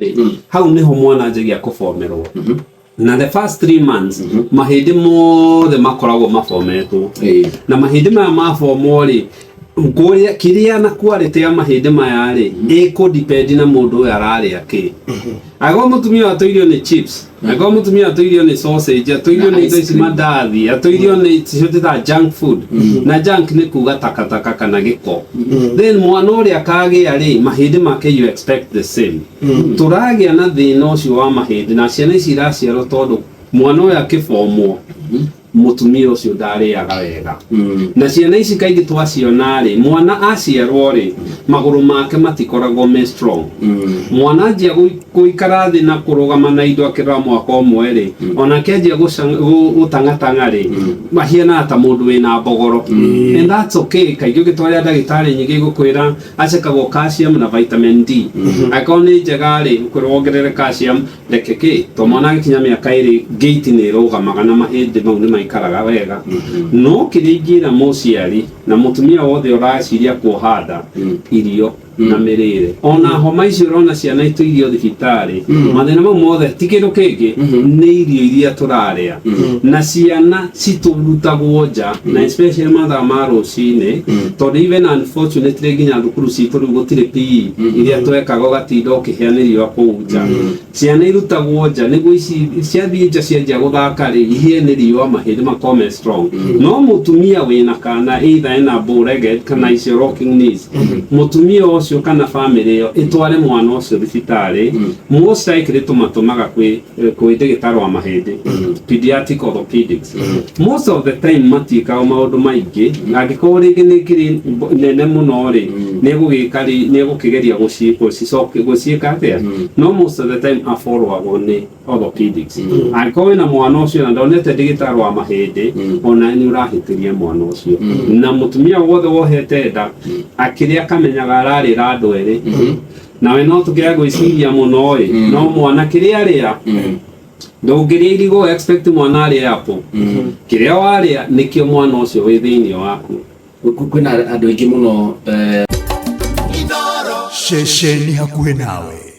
Rĩ, hau nĩho mwana anjagia kũbomerwo na the first 3 months mahĩndĩ mothe makoragwo mabometwo. Na mahĩndĩ maya mabomwo rĩ, kũrĩa kĩrĩa na quality ya mahĩndĩ maya rĩ, ĩkũ depend na mũndũ ũyũ ararĩa kĩ. Angĩkorwo mũtumia atũirio nĩ chips, angĩkorwo mũtumia atũirio nĩ sausage, atũirio Na nĩ indo ice ici cream. Mandathi, atũirio nĩ icio twĩtaga junk food, na junk nĩ kuga takataka kana gĩko, then mwana ũrĩa akagĩa rĩ, mahĩndĩ make you expect the same. Tũragĩa na thĩna ũcio wa mahĩndĩ na ciana ici iraciarwo tondũ mwana ũyũ akĩbomwo, mũtumia ũcio ndarĩaga wega. Na ciana ici kaingĩ twaciona rĩ, mwana aciarwo rĩ, magũrũ make matikoragwo me strong. Mwana anjia gũikara thĩ na kũrũgama na indo akĩrora mwaka ũmwe rĩ, onake anjia gũtang'atang'a rĩ, mahianaga ta mũndũ wĩna mbogoro, and that's okay. Kaingĩ ũgĩtwarĩra ndagĩtarĩ nyingĩ igũkwĩra acekagwo calcium na vitamin D. Angĩkorwo nĩ njega rĩ, ũkwĩrwo wongerere calcium. Reke kĩ to mwana agĩkinya mĩaka 2, gate nĩ ĩrũgamaga na mahĩndĩ mau nĩ maikaraga wega. No kĩrĩa ingĩra mũciari na mũtumia wothe ũraciria kuoha nda, irio na mĩrĩre, ona homa icio ũrona ciana itũirio thibitarĩ, mathĩna mau mothe ti kĩndũ kĩngĩ, nĩ irio iria tũrarĩa. Na ciana citũrutagwo nja, na especially mathaa ma rũcinĩ, tondũ even unfortunately nginya thukuru citũ rĩu gũtirĩ PE iria twekaga, ũgatinda ũkĩhĩa nĩ riũa kũu nja. Ciana irutagwo nja nĩguo ici ciathiĩ nja cianjia gũthaka rĩ, ihĩe nĩ riũa, mahĩndĩ makorwo me strong. No mũtumia wĩna kana either ena bow legged kana icio rocking knees, mũtumia ũcio kana family ĩyo ĩtware mwana ũcio thibitarĩ. Most likely tũmatũmaga kwĩ ndagĩtarĩ wa mahĩndĩ, pediatric orthopedics. Most of the time matiĩkaga maũndũ maingĩ. Angĩkorwo rĩngĩ nĩ kĩrĩ nene mũno rĩ, nĩ egũgĩka rĩ, nĩ egũkĩgeria gũciĩka atĩa, no most of the time aborwagwo nĩ orthopedics. Angĩkorwo wĩna mwana ũcio na ndonete ndagĩtarĩ wa mahĩndĩ, ona nĩ ũrahĩtĩria mwana ũcio. Na mũtumia wothe wohete nda akĩrĩa akamenyaga ararĩra andũ erĩ, nawe no tũkĩaga gwĩciria mũno ĩ, no mwana kĩrĩa arĩa, ndũngĩrĩa irigũ expect mwana arĩe apple. Kĩrĩa warĩa nĩkĩo mwana ũcio wĩ thĩinĩ waku. Kwĩna andũ aingĩ mũno. Ceceni hakuhĩ nawe.